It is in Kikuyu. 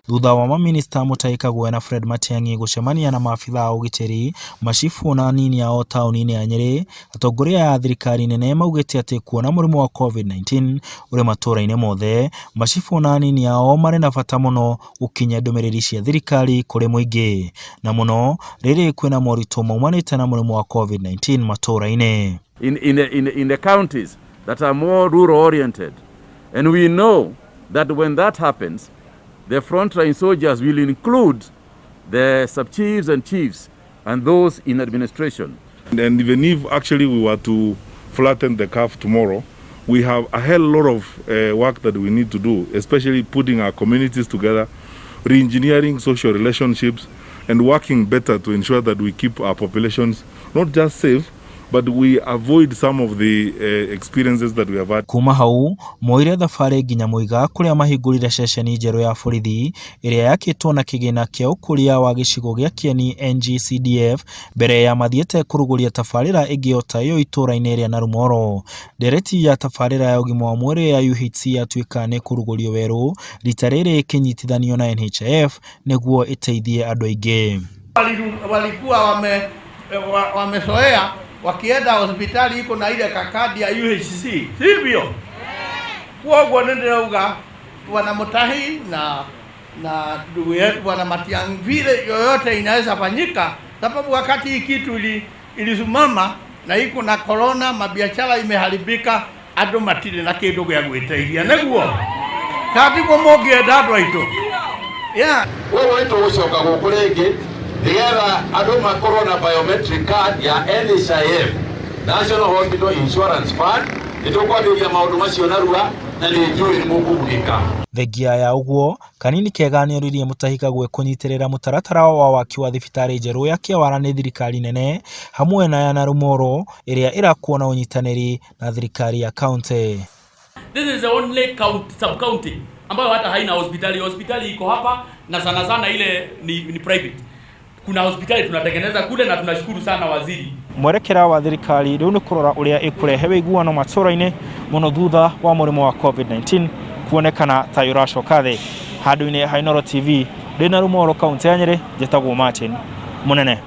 Thutha wa mamĩnĩsta Mutahi Kagwe na Fred Matiang'i gũcemania na maabitha a ũgitĩri, macibũ na anini ao taũni-inĩ ya Nyĩrĩ, atongoria a thirikari nene maugĩte atĩ kuona mũrimũ wa Covid-19 ũrĩ matũra-inĩ mothe, macibũ na anini ao marĩ na bata mũno gũkinyia ndũmĩrĩri cia thirikari kũrĩ mũingĩ, na mũno rĩrĩ kwĩna moritũ maumanĩte na mũrimũ wa Covid-19 matũra-inĩ. In the counties that are more rural oriented. And we know that when that happens, the frontline soldiers will include the sub-chiefs and chiefs and those in administration. And even if actually we were to flatten the curve tomorrow, we have a hell lot of work that we need to do, especially putting our communities together, re-engineering social relationships, and working better to ensure that we keep our populations not just safe, but we avoid some of the experiences that we have had. Kuma hau moire thabarĩ nginya Muiga kũrĩa mahingũrire ceceni njerũ ya borithi ĩrĩa yakĩtwo na kĩgĩna kĩa ũkũria wa gĩcigo gĩa Kieni NGCDF mbere ya mathiĩte kũrugũria tabarĩra ĩngĩ o ta ĩyo itũra-inĩ rĩa Narumoro. Ndereti ya tabarĩra ya ũgima wa mwĩrĩ ya UHC yatuĩka nĩ kũrugũrio werũ rita rĩrĩ ĩkĩnyitithanio na NHIF nĩguo ĩteithie andũ aingĩ. Walikuwa wamezoea wakienda hospitali iko na ile kakadi ya UHC, sivyo? Koguo nĩ ndĩrauga Bwana Mutahi na ndugu yetu Bwana Matiang'i, vile yoyote inaweza fanyika, sababu wakati hii kitu ilisimama na iko na corona, mabiashara imeharibika, andu matirĩ na kĩndũ gĩa gwĩteithia, nĩguo katiguo mũngĩenda andũ aitũ, yeah. Koguo nĩ tũgũcoka gũkũ rĩngĩ nĩgetha andũ makorwo na biometric card ya NHIF, National Hospital Insurance Fund. Nĩ tũkwambĩrĩria maũndũ macio narua na nĩ njũĩ nĩ mũkũgunĩka. Thengia ya ũguo, Kanini Kega nĩoririe Mutahi Kagwe kũnyitĩrĩra mũtaratara wa waki wa thibitarĩ njerũ ya Kĩawara nĩ thirikari nene hamwe na ya Narumoro ĩrĩa ĩrakwo na ũnyitanĩri na thirikari ya kaunti. This is the only county, sub county ambayo hata haina hospitali. Hospitali iko hapa na sana sana ile ni private. Kuna hospitali tunatengeneza kule na tunashukuru sana waziri. Mwerekera wa thirikari rĩu nĩ kũrora ũrĩa ĩkũrehe wĩiguano matũra-inĩ mũno thutha wa mũrimũ wa Covid-19 kuonekana ta ũracoka thĩ. Handũ-inĩ ha Inooro TV ndĩ Narumoro, kaunti ya Nyĩrĩ, njĩtagwo Martin Mũnene.